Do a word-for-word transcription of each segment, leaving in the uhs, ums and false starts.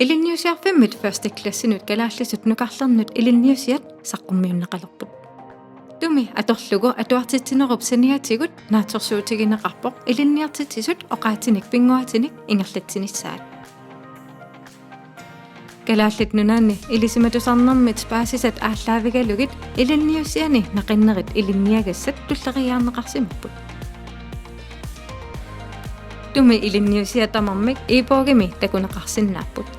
Ilinniusiarfimmit første klassinut kalaallisut nukarlernut ilinniusiat saqqummiunneqalerput. Tumi atorlugu atuartitsinerup saniatigut naatsorsuutigineqarpoq ilinniartitsisut oqaatsinik pinnguaatinik ingerlatsinissaat. Kalaallit Nunaanni ilisimatusarnermit paasisat aallaavigalugit ilinniusiani naqinnerit ilinniagassat tulleriiaarneqarsimapput. Tumi ilinniusiat tamarmik e-bogimi takuneqarsinnaapput.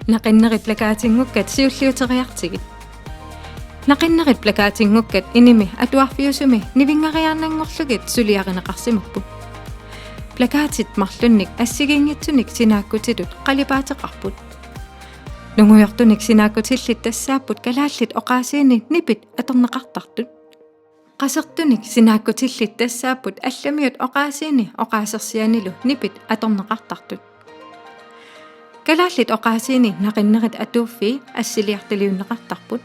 Naqinnerit plakaatinngukkat siulliuteriartigit. Naqinnerit plakaatinngukkat inimi atuarfiusumi nivinngareernanngorlugit suliarineqarsimapput. Plakaatit marlunnik assigiinngitsunik sinaakkutitut qalipaateqarput. Nungujortunik sinaakkutillit tassaapput kalaallit oqaasiini nipit atorneqartartut. Qasertunik sinaakkutillit tassaapput allamiut oqaasiini oqaasersianilu nipit atorneqartartut. Kalaallit oqaasiini naqinnerit atuuffii assiliartaliunneqartarput.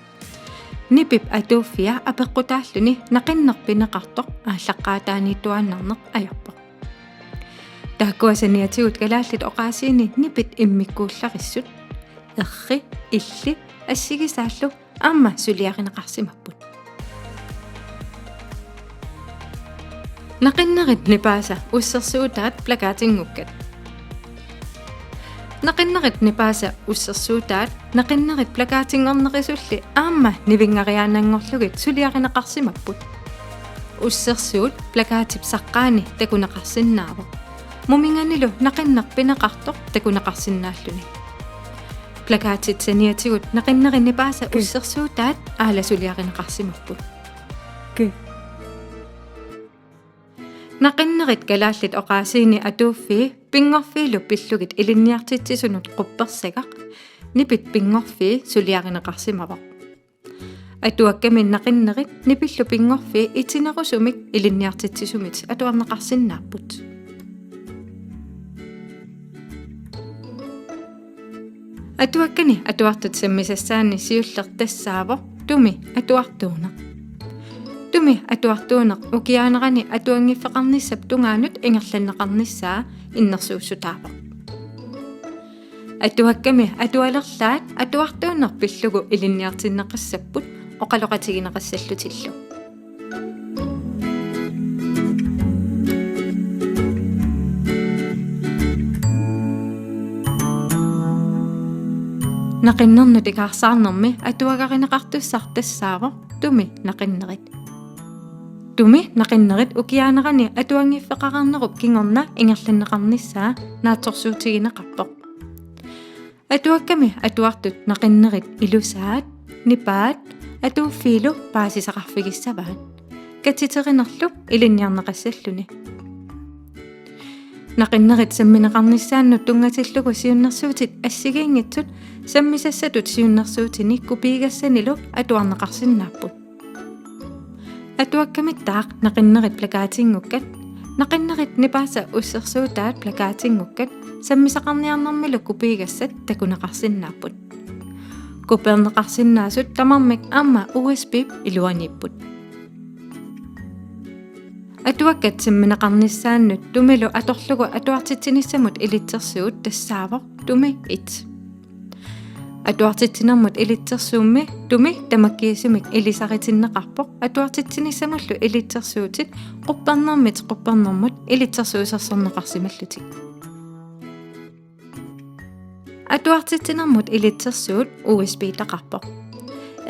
Nipip atuuffia apeqqutaalluni naqinneq pineqartoq aallaqqaataaniittuaannarneq ajorpoq. Taakkua saniatigut kalaallit oqaasiini nipit immikkuullarissut, erri, illi assigisaallu aamma suliarineqarsimapput. Naqinnerit nipaasa ussersuutaat plakaatinngukkat. Naqinnerit nipaasa ussersuutaat naqinnerit plakaatinngornerisulli aamma nivinngareernanngorlugit suliarineqarsimapput. Ussersuut plakaatip saqqaani takuneqarsinnaavoq. Muminganilu naqinneq pineqartoq takuneqarsinnaalluni. Plakaatit saniatigut naqinnerit nipaasa Good. Ussersuutaat aalasuliarineqarsimapput. Good. Naqinnerit kalaallit oqaasiini atuuffii pinngorfiilu pillugit ilinniartitsisunut quppersagaq nipit pinngorfii suliarineqarsimavoq. Atuakkami naqinnerit nipillu pinngorfii itinerusumik ilinniartitsisumit atuarneqarsinnaapput. Atuakkani atuartut sammisassaanni siulleq tassaavoq tumi atuartuuneq. Tumi atuartuuneq ukiaanerani atuanngiffeqarnissap tungaanut ingerlanneqarnissaa innersuussutaavoq. Atuakkami atualerlaat atuartuuneq pillugu ilinniartinneqassapput oqaloqatigineqassallutillu. Naqinnernut ikaarsaarnermi atuagarineqartussaq tassaavoq tumi naqinnerit. Tumi naqinnerit ukiaanerani atuanngiffeqarnerup kingorna ingerlanneqarnissaa naatsorsuutigineqarpoq. Atuakkami atuartut naqinnerit ilusaat, nipaat, atuuffiilu paasisaqarfigissavaat. Katiterinerlu ilinniarneqassalluni. Naqinnerit sammineqarnissaannut tunngatillugu siunnersuutit assigiinngitsut sammisassatut siunnersuutini kopiigassanilu atuarneqarsinnaapput. Atuakkamittaaq naqinnerit plakaatinngukkat, naqinnerit nipaasa ussersuutaat plakaatinngukkat sammisaqarniarnermilu kopiigassat takuneqarsinnaapput. Kopeerneqarsinnaasut tamarmik aamma U S B-p iluaniipput. Atuakkat sammineqarnissaannut tumilu atorlugu atuartitsinissamut ilitsersuut tassaavoq tumi et. Atuartitsinermut ilitsersuummi tumi tamakkiisumik ilisaritinneqarpoq atuartitsinissamullu ilitsersuutit quppernermit quppernermut ilitsersuusersorneqarsimallutik. Atuartitsinermut ilitsersuut U S B-taqarpoq.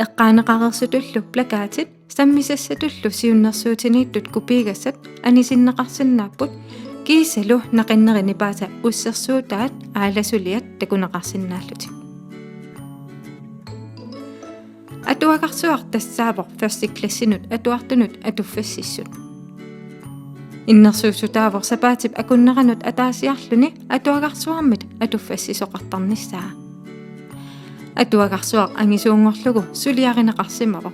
Eqqaaneqareersutullu plakaatit sammisassatullu siunnersuutiniittut kopiigassat anisinneqarsinnaapput kiisalu naqinnerit nipaasa ussersuutaat aalasuliat takuneqarsinnaallutik. Atuagarsuaq tassaavoq første klassinut atuartunut atuffassissut. Innersuussutaavoq sapaatip akunneranut ataasiarluni atuagarsuarmit atuffassisoqartarnissaa. Atuagarsuaq angisuunngorlugu suliarineqarsimavoq.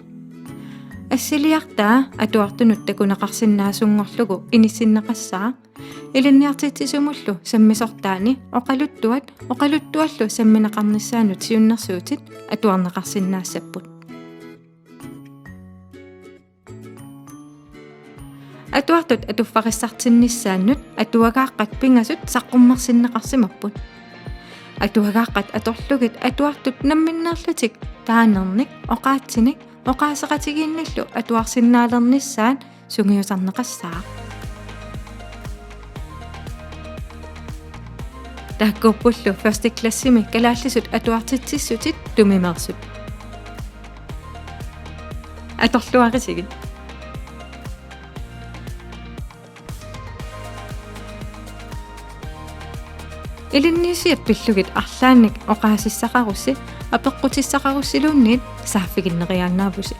Assiliartaa atuartunut takuneqarsinnaasunngorlugu inissinneqassaaq ilinniartitsisumullu sammisortaani oqaluttuat oqaluttuallu sammineqarnissaannut siunnersuutit atuarneqarsinnaassapput. Atuartut atuffarissartinnissaannut atuagaaqqat pingasut saqqummersinneqarsimapput. Atuagaaqqat atorlugit atuartut namminneerlutik taanernik, oqaatsinik, oqaaseqatigiinnillu atuarsinnaalernissaat sungiusarneqassaaq. Taakkuuppullu første klassimi kalaallisut atuartitsissutit tumimeersut. Atorluarisigit. Ilinniusiat pillugit arlaannik oqaasissaqarussi apeqqutissaqarussiluunniit saaffiginneriaannaavusi.